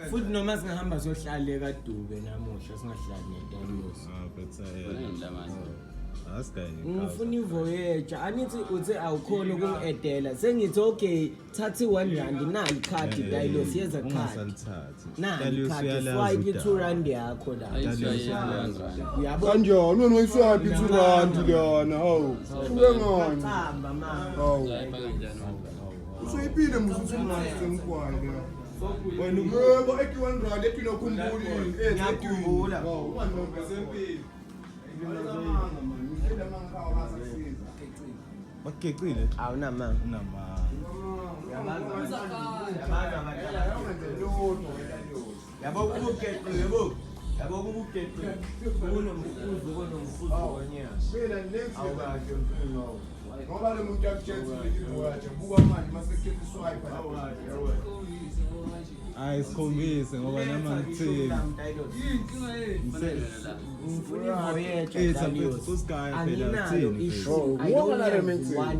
Futhi noma singahamba siyohlala ekaDube namuhla, singahlali neTalios. Ah, but Funa yini la manje? Asigaye. Ngifuna iVoyager. Anithi uthe awukhona ukungi-edela. Sengithi okay, thatha i-R1, nali ikhadi Dailos, yeza khadi. Ungasalithathi. Nali ikhadi, swipe i-R2 yakho la. Uyabo? Kanjani wena wayiswaphi i-R2 lana? Hawu. Hluke ngani? Hamba mama. Hawu. Swipe kanjani? Usuyipile musu uthi sengigwayi la. Wena yebo R81 ethi nokhumbuli ethi. Ngiyakhumbula. Hawu, unganombe sempilo. Bakugecile? Awunamanga. Unamanga. Yabo kubugeqe yabo. Yabo kubugeqe. Kunomkhuzo konomkhuzo wonyaka. Mina next kahle mfino. Ngoba lo muntu akutshela ukuthi ivoyager buka manje mase kukhetha iswipe lapha. Hayi, sikhombise ngoba noma ngithini. Ngifuna iVoyager. Eh, Dalios. usigaya phela, Anginalo uthini ishu. phela? I don't Wona have remix. R1.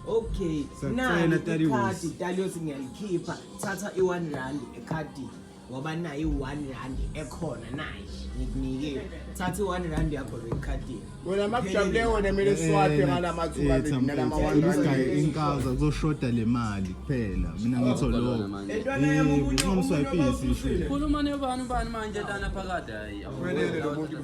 Okay, Siyacela, nali Darius. ikhadi Dalios, ngiyalikhipha. Thatha i-R1 ekhadini. Ngoba nayo i-R1 ekhona nayi. Ngikunikile. Thatha i-R1 yakho lo ekhadini. Wena makujabule wena kumele swipe ngalamathuba abili nalama Usigaye 1 rand. inkaza kuzoshoda le mali kuphela. Mina ngitho lokho. Entwana yami Ungamswipisi isho. Khuluma nebani ubani manje lana phakathi hayi. Welele lo muntu.